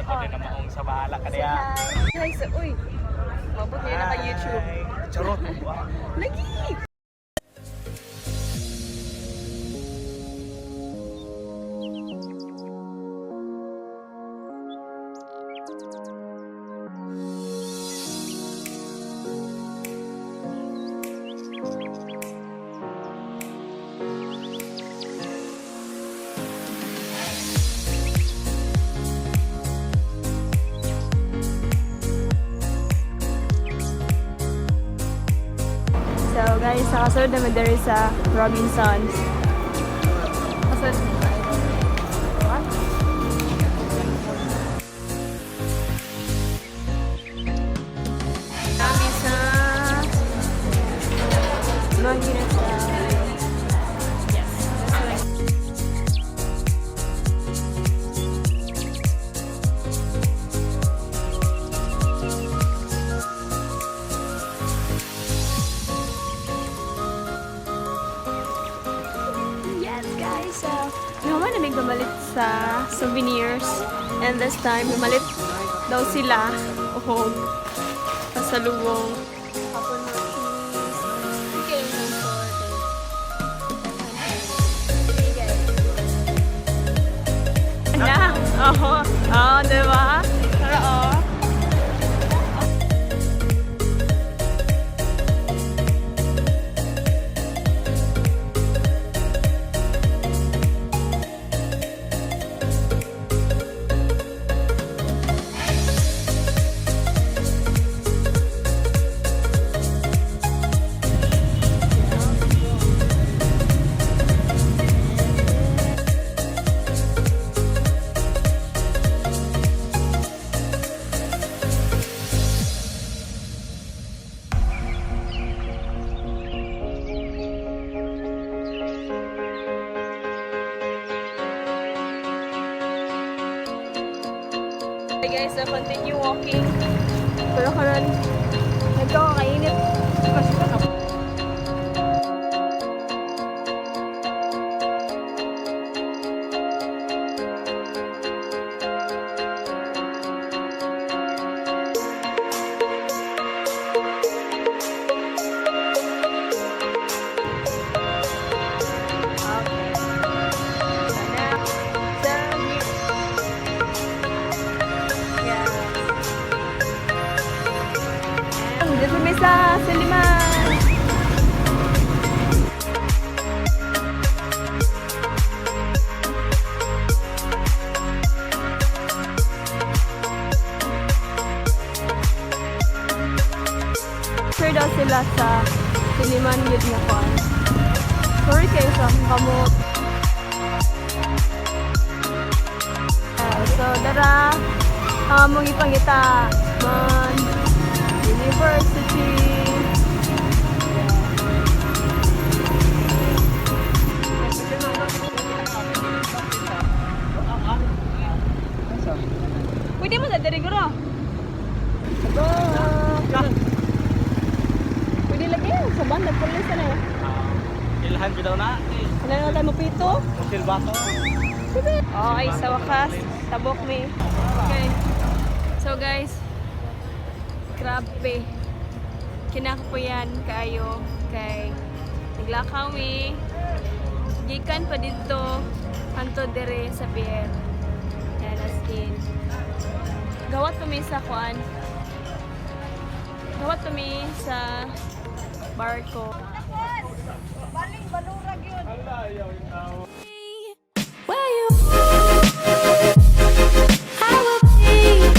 Ako din na maong sa bahala ka diya. Hi sa, uy. Mabot ngayon naka YouTube. Hi. Charot. Lagi! So guys, nakasunod naman diri sa Robinsons. Kasunod. What? Kami sa Manginasal. Yes. That's right. Yes, guys. So, naman namin gumalit sa souvenirs. And this time, gumalit daw sila. Oh, pasalubong. Hapon mga cheese. Okay, ng store. Na! Oo. Oo, diba? Tara, oh. Hey guys, so continue walking. Pero karon nagkakakainit. Okay. So now, so here. Yes. Dito may sa Siliman. Sure daw sila sa Siliman yun nga kuan. Sorry kayo sa akong kamot. So, dara, among ipangita man University. Pwede mo sa diri guro. Pwede lagi sa banda pulis na eh. Ilhan ko daw na. Eh, Wala na tayo mapito. Silbato. Okay, sa wakas, tabok mi. Okay. So guys, grabe. Kinakapuyan kayo kay naglakaw mi. Gikan pa dito anto dire sa pier. Yan, as in. Gawat pa mi sa kuan. Gawat pa mi sa barko. Baling balurag yun.